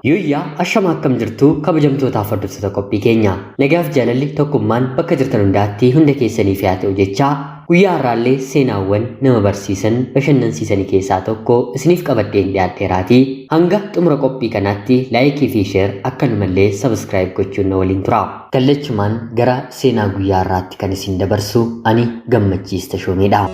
Yooyyaa ashama akkam jirtu kabajamtootaaf hordoftoota qophii keenya. Nagaaf jaalalli tokkummaan bakka jirtan hundaatti hunda keessaniif haa ta'u jechaa guyyaa har'aallee seenaawwan nama barsiisan bashannansiisanii keessaa tokko isiniif qabadheen dhiyaadheeraatii hanga xumura qophii kanaatti laayikii fi sheer akkanumallee sabskiraayib gochuun na waliin tura. Kallachumaan gara seenaa guyyaa har'aatti kan isin dabarsu ani Gammachiis Tashoomeedha.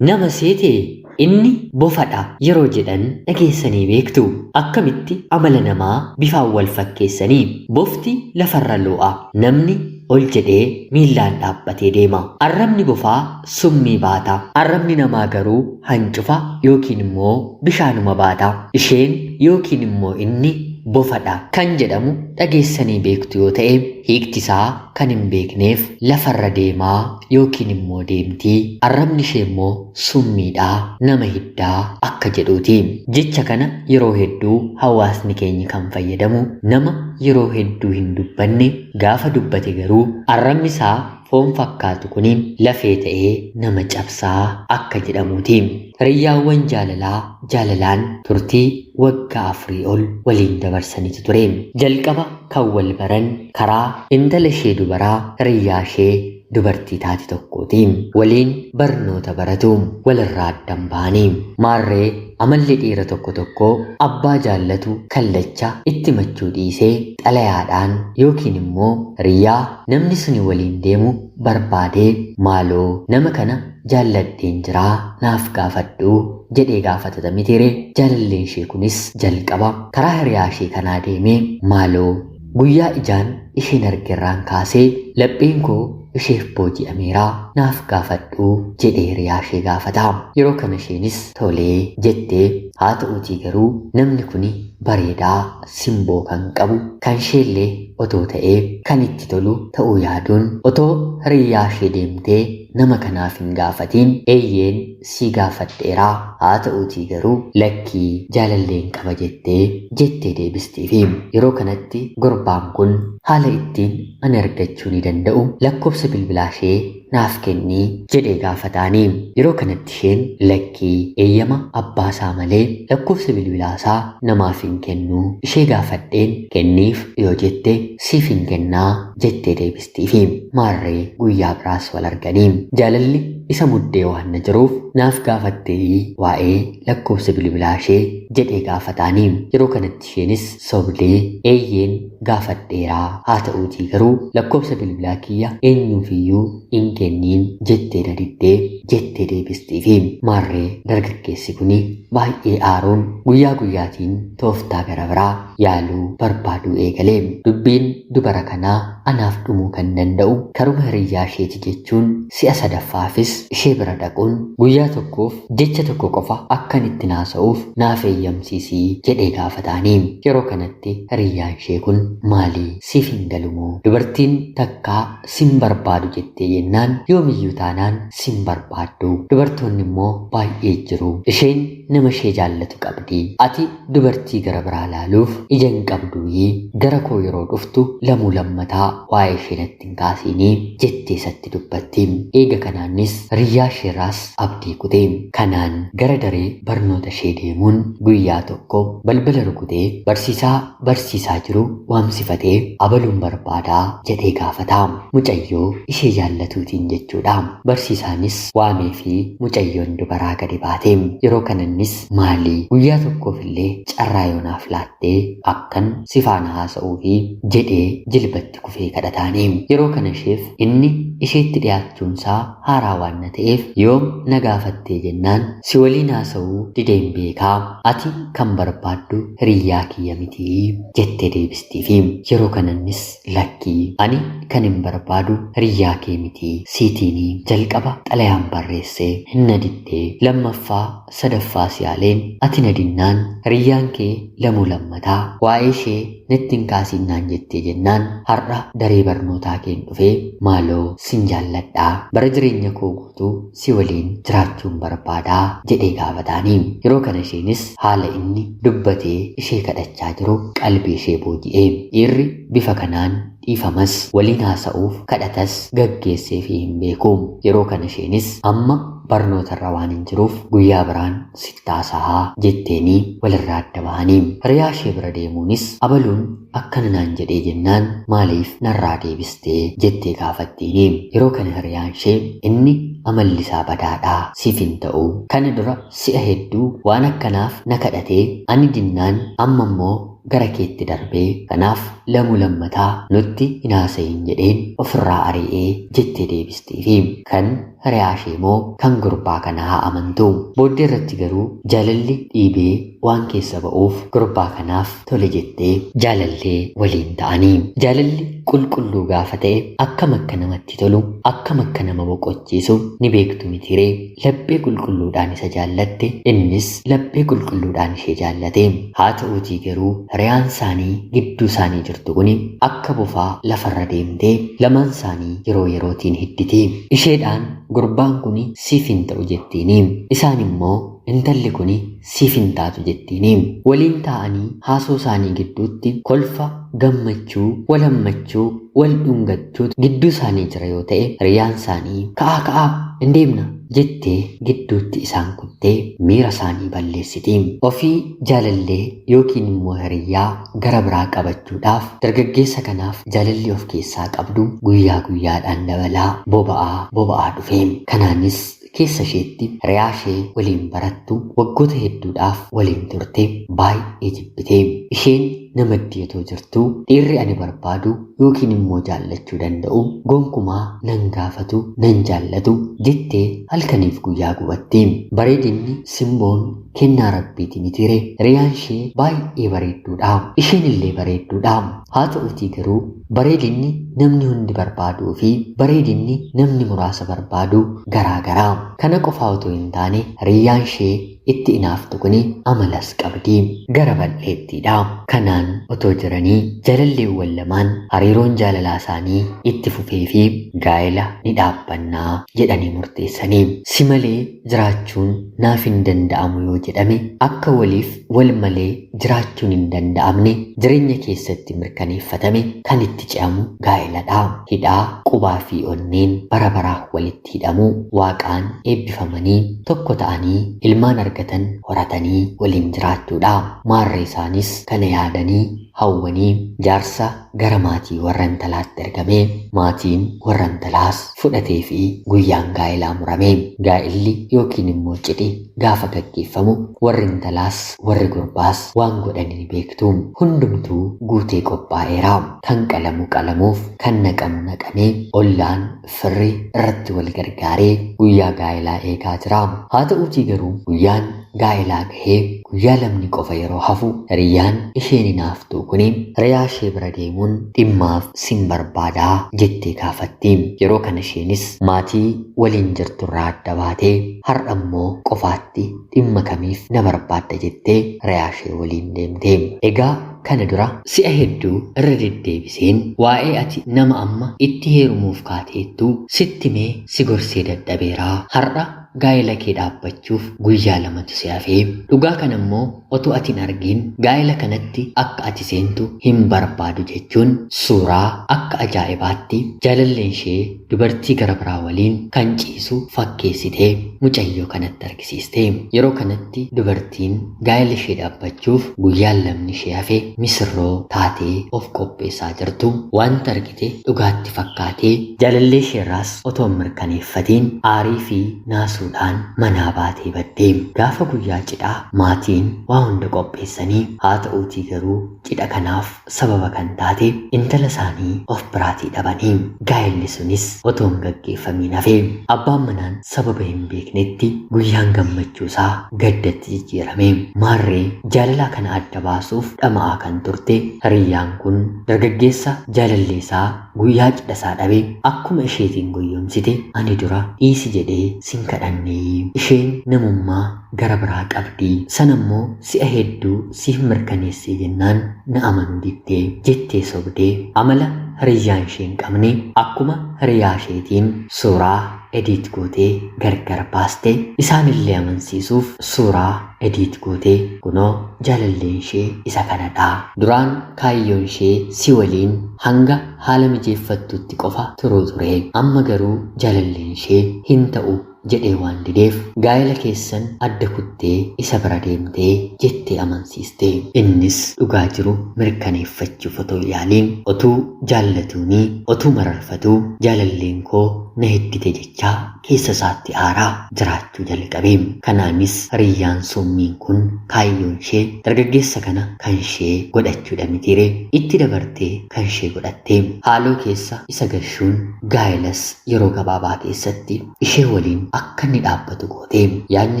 Nama seetee inni bofadha yeroo jedhan dhageessanii beektu. Akkamitti amala namaa bifaan wal fakkeessanii? Bofti lafarra loo'a, namni ol jedhee miillaan dhaabbatee deema. Arrabni bofaa summii baata, arrabni namaa garuu hancufa yookiin immoo bishaanuma baata. Isheen yookiin immoo inni bofadha kan jedhamu dhageessanii beektu yoo ta'e, hiikti isaa kan hin beekneef lafarra deemaa yookiin immoo deemtii, arrabni ishee immoo summiidha, nama hiddaa akka jedhuuti. Jecha kana yeroo hedduu hawaasni keenya kan fayyadamu nama yeroo hedduu hin dubbanne, gaafa dubbate garuu arrabni isaa foon fakkaatu kuni lafee ta'ee nama cabsaa akka jedhamuuti. Hiriyyaawwan jaalalaa jaalalaan turtii waggaa 4 ol waliin dabarsanitu ture. Jalqaba kan wal baran karaa intala ishee dubaraa hiriyyaa ishee dubartii taate tokkooti. Waliin barnoota baratu, walirraa addan bahanii. Maarree amalli dhiira tokko tokkoo abbaa jaallatu kallacha itti machuu dhiisee xalayaadhaan yookiin immoo hiriyyaa namni suni waliin deemu barbaadee maaloo nama kana jaalladheen jiraa naaf gaafadhu jedhee gaafatata mitiiree. Jaalalleen ishee kunis jalqaba karaa hiriyaa ishee kanaa deemee maaloo guyyaa ijaan isheen argerraan kaasee lapheen koo isheef booji'ameera naaf gaafadhu jedhee hiriyaa ishee gaafata. Yeroo kana isheenis tolee jettee, haa ta'uutii garuu namni kuni bareedaa simboo kan qabu kan isheellee otoo ta'ee kan itti tolu ta'uu yaaduun otoo hiriyaa ishee deemtee nama kanaaf hin gaafatiin eeyyeen sii gaafadheera, haa ta'uutii garuu lakkii jaalalleen qaba jettee jettee deebistiifi. Yeroo kanatti gurbaan kun haala ittiin ani argachuu ni danda'u lakkoofsa bilbilaa ishee naaf kennii jedhee gaafataani. Yeroo kanatti isheen lakkii eeyyama abbaa isaa malee lakkoofsa bilbilaa isaa namaaf hin kennu, ishee gaafadheen kenniif yoo jette siif hin kennaa jettee deebistiifi. Maarree guyyaa biraas wal arganii jaalalli isa muddee waan na jiruuf naaf gaafattee waa'ee lakkoofsa bilbilaa ishee jedhee gaafataani. Yeroo kanatti isheenis sobdee eeyyeen gaafadheeraa, haa ta'uutii garuu lakkoofsa bilbilaa kiyya eenyuufiyyuu hin kenniin jettee na diddee jettee deebistiifi. Maarree dargaggeessi kuni baay'ee aaruun guyyaa guyyaatiin tooftaa gara biraa yaaluu barbaaduu eegale. Dubbiin dubara kanaa anaaf dhumuu kan danda'u karuma hiriyyaa isheeti jechuun si'a sadaffaafis ishee bira dhaquun guyyaa tokkoof jecha tokko qofa akkan itti naasa'uuf naaf eeyyamsiisii jedhee gaafataani. Yeroo kanatti hiriyyaan ishee kun maalii siif hin galumoo, dubartiin takkaa sin barbaadu jettee jennaan yoomiyyuu taanaan sin barbaaddu, dubartoonni immoo baay'ee jiru, isheen nama ishee jaallatu qabdi, ati dubartii gara biraa laaluuf ija hin qabduuyii gara koo yeroo dhuftu lamuu lammataa waa'ee ishee natti hin kaasiinii jettee isatti dubbatti. Eega kanaanis hiriyyaa isheerraas abdii kute. Kanaan gara daree barnoota ishee deemuun guyyaa tokko balbala rukutee barsiisaa barsiisaa jiru waamsifatee abaluun barbaadaa jedhee gaafata. Mucayyoo ishee jaallatuutiin jechuudha. Barsiisaanis waamee fi mucayyoon dubaraa gadi baate. Yeroo kanannis maalii guyyaa tokkoof illee carraa yoo naaf laattee akkan si faana haasa'uufi jedhee jilbatti kufee kadhataani. Yeroo kana isheef inni isheetti dhiyaachuunsaa haaraa waan na ta'eef yoom na gaafattee jennaan si waliin haasa'uu dideen beekaa, ati kan barbaaddu hiriyyaa kiyya mitii jettee deebistiifi. Yeroo kanannis lakkii ani kan hin barbaadu hiriyyaa kee mitii, siitiinii jalqaba xalayaan barreessee hin na diddee, lammaffaa sadaffaa siyaaleen ati na dinnaan hiriyyaan kee lamuu lammataa waa'ee ishee natti hin kaasinnaan jettee jennaan har'a daree barnootaa keen dhufee maaloo Sin jaalladhaa, bara jireenya koo guutuu si waliin jiraachuun barbaadaa jedhee gaafataanii. Yeroo kana isheenis haala inni dubbatee ishee kadhachaa jiru qalbii ishee booji'e. Dhiirri bifa kanaan dhiifamas, waliin haasa'uuf kadhatas gaggeessee fi hin beeku. Yeroo kana isheenis amma barnootarra waan hin jiruuf guyyaa biraan sitti haasa'aa jetteenii walirraa adda bahanii. Hiriyaa ishee bira deemuunis abaluun akkana naan jedhee jennaan maaliif narraa deebistee jettee gaafattiini. Yeroo kana hiriyaan ishee inni amalli isaa badaadhaa, siif hin ta'u. Kana dura si'a hedduu waan akkanaaf na kadhatee ani dinnaan amma immoo gara keetti darbee, kanaaf lamuu lammataa nutti hin haasayin jedheen ofirraa ari'ee jettee deebisteefi. Kan hiriyaa ishee immoo kan gurbaa kana haa amantu. Booddee irratti garuu jaalalli dhiibee waan keessa ba'uuf gurbaa kanaaf tole jettee jaalallee waliin ta'anii. Jaalalli qulqulluu gaafa ta'e akkam akka namatti tolu, akkam akka nama boqochiisu ni beektu mitiree. Laphee qulqulluudhaan isa jaallatte, innis laphee qulqulluudhaan ishee jaallate. Haa ta'uutii garuu hiriyaan isaanii gidduu isaanii jirtu kuni akka bofaa lafarra deemtee lamaan isaanii yeroo yerootiin hidditi. Isheedhaan gurbaan kuni siif hin ta'u jettiini. Isaan immoo intalli kuni siif hin taatu jettiini. Waliin taa'anii haasoo isaanii gidduutti kolfa, gammachuu, wal hammachuu, wal dhungachuu gidduu isaanii jira yoo ta'e, hiriyaan isaanii ka'aa ka'aa hin deemna jettee gidduutti isaan kuttee miira isaanii balleessiti. Ofii jaalallee yookiin immoo hiriyaa gara biraa qabachuudhaaf dargaggeessa kanaaf jaalalli of keessaa qabdu guyyaa guyyaadhaan dabalaa boba'aa boba'aa dhufe. Kanaanis keessa isheetti hiriyaa ishee waliin barattu waggoota hedduudhaaf waliin turte baay'ee jibbite. Isheen nama otoo jirtuu dhiirri ani barbaadu yookiin immoo jaallachuu danda'u gonkumaa nan gaafatu, nan jaallatu jettee halkaniif guyyaa gubatte. Bareedinni simboon kennaa rabbiiti mitiire. Hiriyaan ishee baay'ee bareedduudha. Isheen illee bareedduudha. Haa ta'uutii garuu bareedinni namni hundi barbaaduu fi bareedinni namni muraasa barbaadu garaa garaa. Kana qofaa otoo hin taane hiriyyaan ishee itti inaaftu kuni amalas qabdi. Gara bal'eettiidha. Kanaan otoo jiranii jaalalleewwan lamaan hariiroon jaalalaa isaanii itti fufee fi gaa'ela ni dhaabbannaa jedhanii murteessanii. Si malee jiraachuun naaf hin danda'amu yoo jedhame akka waliif wal malee jiraachuun hin danda'amne jireenya keessatti mirkaneeffatame kan itti ce'amu gaa'eladha. Hidhaa qubaa fi onneen bara baraa walitti hidhamu, waaqaan eebbifamanii tokko ta'anii ilmaan argatan horatanii waliin jiraachuudha. Maarree isaanis kana yaadanii hawwanii jaarsa gara maatii warra intalaatti ergame, maatiin warra intalaas fudhatee fi guyyaan gaa'elaa murame. Gaa'elli yookiin immoo cidhi gaafa gaggeeffamu warri intalaas warri gurbaas waan godhani ni beektu. Hundumtuu guutee qophaa'eera. Kan qalamu qalamuuf, kan naqamu naqamee, ollaan firri irratti wal gargaaree guyyaa gaa'elaa eegaa jira. Haa ta'uutii garuu guyyaan gaa'elaa gahee guyyaa lamni qofa yeroo hafu hiriyyaan isheen hinaaftuu kuni hiriyaa ishee bira deemuun dhimmaaf sin barbaadaa jettee gaafatti. Yeroo kana isheenis maatii waliin jirturraa adda baatee har'a immoo qofaatti dhimma kamiif na barbaadda jettee hiriyaa ishee waliin deemte. Egaa kana dura si'a hedduu irra deddeebiseen waa'ee ati nama amma itti heerumuuf kaateettu sitti mee si gorsee dadhabeeraa, har'a gaa'ela kee dhaabbachuuf guyyaa lamatu si hafee, dhugaa kana immoo otoo ati hin argin gaa'ela kanatti akka ati seentu hin barbaadu jechuun suuraa akka ajaa'ibaatti jaalalleen ishee dubartii gara biraa waliin kan ciisu fakkeessitee mucayyoo kanatti argisiiste. Yeroo kanatti dubartiin gaa'ela ishee dhaabbachuuf guyyaan lamni ishee hafe misirroo taatee of qopheessaa jirtu wanta argite dhugaatti fakkaatee jaalallee isheerraas otoo hin mirkaneeffatiin aarii fi naasuudhaan manaa baatee badde. Gaafa guyyaa cidhaa maatiin waa hunda qopheessanii, haa ta'uutii garuu cidha kanaaf sababa kan taate intala isaanii of biraatii dhabanii gaa'elli sunis otoo hin gaggeeffamiin hafe. Abbaan manaan sababa hin beeknetti guyyaan gammachuusaa gaddatti jijjiirame. Maarree jaalalaa kana adda baasuuf dhama'aa kan turte hiriyyaan kun dargaggeessa jaalalleesaa guyyaa cidha isaa dhabe akkuma isheetiin goyyomsite, ani dura dhiisi jedhee sin kadhannee, isheen namummaa gara biraa qabdi, sana immoo si'a hedduu siif mirkaneessee jennaan na amanuu diddee jettee sobdee amala hiriyyaan ishee hin qabne akkuma hiriyaa isheetiin suuraa ediit gootee gargar baaste, isaanillee amansiisuuf suuraa ediit gootee kunoo jaalalleen ishee isa kanadha. Duraan kaayyoon ishee si waliin hanga haala mijeeffattutti qofa turuu ture. Amma garuu jaalalleen ishee hin ta'u jedhee waan dideef gaa'ela keessan adda kuttee isa bira deemtee jettee amansiiste. Innis dhugaa jiru mirkaneeffachuuf otoo yaaliin, otuu jaallatuunii, otuu mararfatuu jaalalleen koo na heddite jechaa keessa isaatti aaraa jiraachuu jalqabe. Kanaanis hiriyyaan summiin kun kaayyoon ishee dargaggeessa kana kan ishee godhachuudha mitiire, itti dabartee kan ishee godhatte haaloo keessa isa gashuun gaa'ilas yeroo gabaabaa keessatti ishee waliin akka inni dhaabbatu goote. Yaadni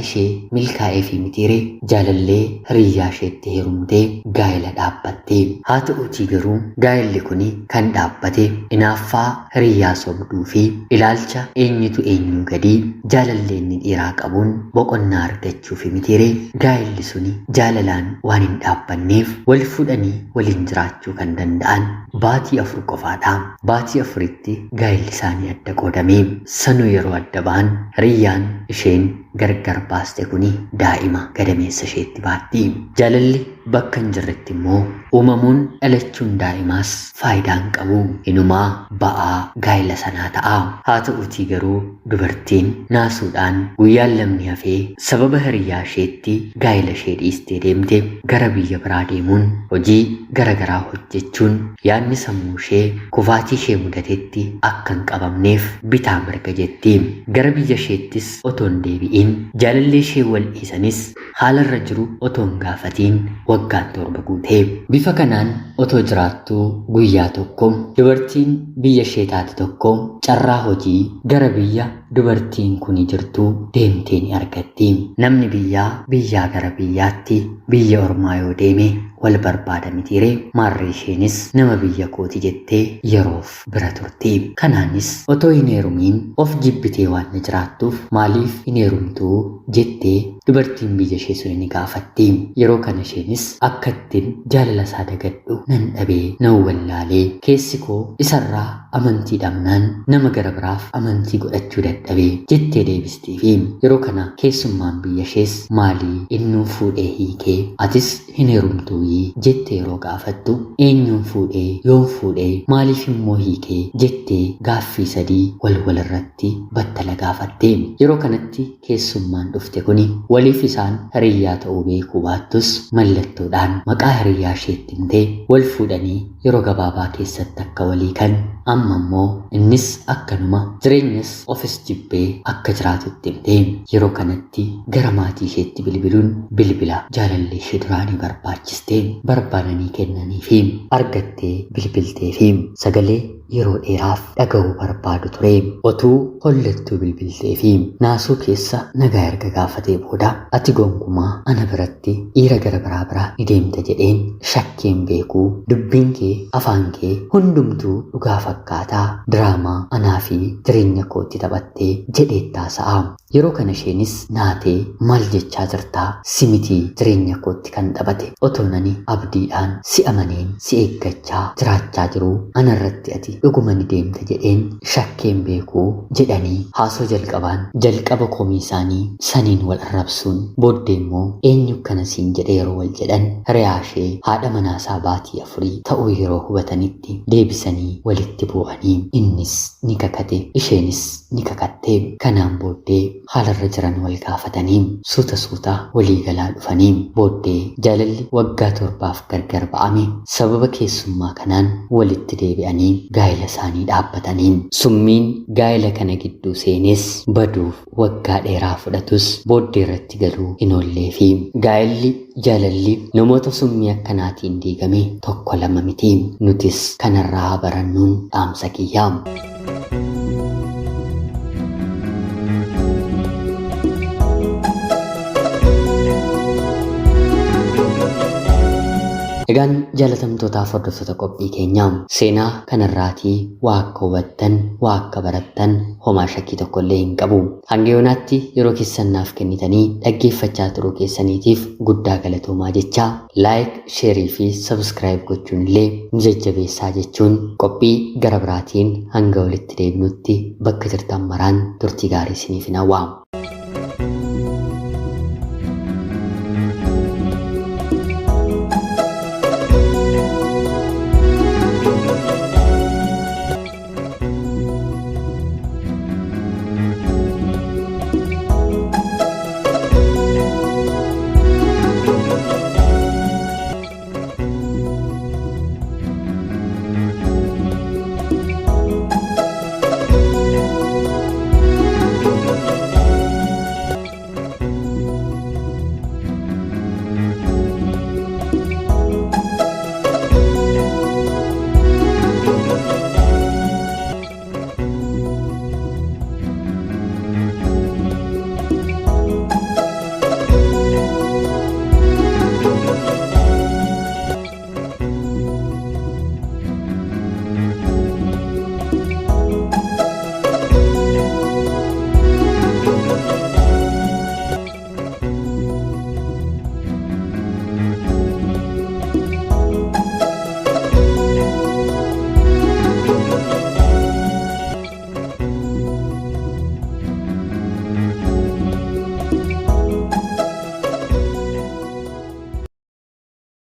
ishee milkaa'ee fi mitiire, jaalallee hiriyyaa isheetti heerumtee gaa'ela dhaabbatte. Haa ta'uutii garuu gaa'elli kun kan dhaabbate inaaffaa hiriyyaa sobduu fi ilaalcha eenyutu eenyuu gadii jaalallee inni dhiiraa qabuun boqonnaa argachuuf mitiire, gaa'elli suni jaalalaan waan hin dhaabbanneef wal fuudhanii waliin jiraachuu kan danda'an baatii 4 qofaadha. Baatii 4tti gaa'elli isaanii adda qoodame. Sanuu yeroo adda ba'an hiriyyaan isheen gargar baaste kuni daa'ima gadameessa isheetti baatti. Jaalalli bakka hin jirretti immoo uumamuun dhalachuun daa'imaas faayidaa hin qabu. Inumaa ba'aa gaa'ela sanaa ta'a. Haa ta'uutii garuu dubartiin naasuudhaan guyyaan lamni hafee sababa hiriyyaa isheetti gaa'ela ishee dhiistee deemte gara biyya biraa deemuun hojii gara garaa hojjechuun yaadni sammuu ishee kufaatii ishee mudatetti akka hin qabamneef bitaa mirga jetti. Gara biyya isheettis otoo hin deebi'in jaalallee ishee wal dhiisanis haalarra jiru otoo hin gaafatiin waggaan 7 guute. Bifa kanaan otoo jiraattuu guyyaa tokko dubartiin biyya ishee taate tokko carraa hojii gara biyya dubartiin kun jirtu deemtee ni argatti. Namni biyyaa biyyaa gara biyyaatti biyya ormaa yoo deeme wal barbaada mitiire, maarree isheenis nama biyya kooti jettee yeroof bira turte. Kanaanis otoo hin heerumiin of jibbitee waan na jiraattuuf maaliif hin heerumtuu jettee dubartiin biyya ishee sun ni gaafatti. Yeroo kana isheenis akka ittiin jaalala isaa dagadhu nan dhabee, nan wallaalee, keessi koo isarraa amantii dhabnaan nama gara biraaf amantii godhachuu dadhabee jettee deebisteefi. Yeroo kana keessummaan biyya ishees maalii innuu fuudhee hiikee atis hin heerumtuuyii jettee yeroo gaafattu, eenyuun fuudhee, yoon fuudhee, maaliif immoo hiikee jettee gaaffii 3 wal walirratti battala gaafatte. Yeroo kanatti keessummaan dhufte kuni waliif isaan hiriyyaa ta'uu beekuu baattus mallattoodhaan maqaa hiriyyaa isheetti himtee wal fuudhanii yeroo gabaabaa keessatti akka walii kan amma immoo innis akkanuma jireenyas ofis jibbee akka jiraatutti himte. Yeroo kanatti gara maatii isheetti bilbiluun bilbila jaalallee ishee duraanii barbaachistee barbaadanii kennanii fi argattee bilbiltee fi sagalee yeroo dheeraaf dhaga'uu barbaadu ture. Otuu hollattuu bilbiltee fi naasuu keessa nagaa erga gaafatee booda ati gonkumaa ana biratti dhiira gara biraa biraa ni deemta jedheen shakkeen beekuu, dubbiin kee afaan kee hundumtuu dhugaa fakkaataa diraamaa anaa fi jireenya kootti taphattee jedhee taasa'a. Yeroo kana isheenis naatee maal jechaa jirtaa, si mitii jireenya kootti kan taphate, otoo nani abdiidhaan si amaneen si eeggachaa jiraachaa jiruu anarratti ati dhuguma ni deemta jedheen shakkeen beekuu jedhanii haasoo jalqabaan jalqaba komii isaanii saniin wal arrabsuun booddee immoo eenyu akkana siin jedhee yeroo wal jedhan hiriyaa ishee haadha manaasaa baatii 4 ta'uu yeroo hubatanitti deebisanii walitti bu'anii innis ni kakate isheenis ni kakatte. Kanaan booddee haalarra jiran wal gaafatanii suuta suuta walii galaa dhufanii booddee jaalalli waggaa 7 gargar ba'ame sababa keessummaa kanaan walitti deebi'anii gaa'ela isaanii dhaabbatanii. Summiin gaa'ela kana gidduu seenes baduuf waggaa dheeraa fudhatus booddee irratti galuu hin oollee fi gaa'elli jaalalli namoota summii akkanaatiin diigame 1 2 miti. Nutis kanarraa barannuun dhaamsa kiyyaa. Egaan jaalatamtootaaf hordoftoota qophii keenyaa seenaa kanarraatii waa akka hubattan, waa akka barattan homaa shakkii tokkollee hin qabu. Hanga yoonaatti yeroo keessan naaf kennitanii dhaggeeffachaa turuu keessaniitiif guddaa galatoomaa jechaa, laayik, sheerii fi sabskiraayib gochuun illee nu jajjabeessaa jechuun qophii gara biraatiin hanga walitti deebinutti bakka jirtan maraan turtii gaarii isiniif hin hawwa.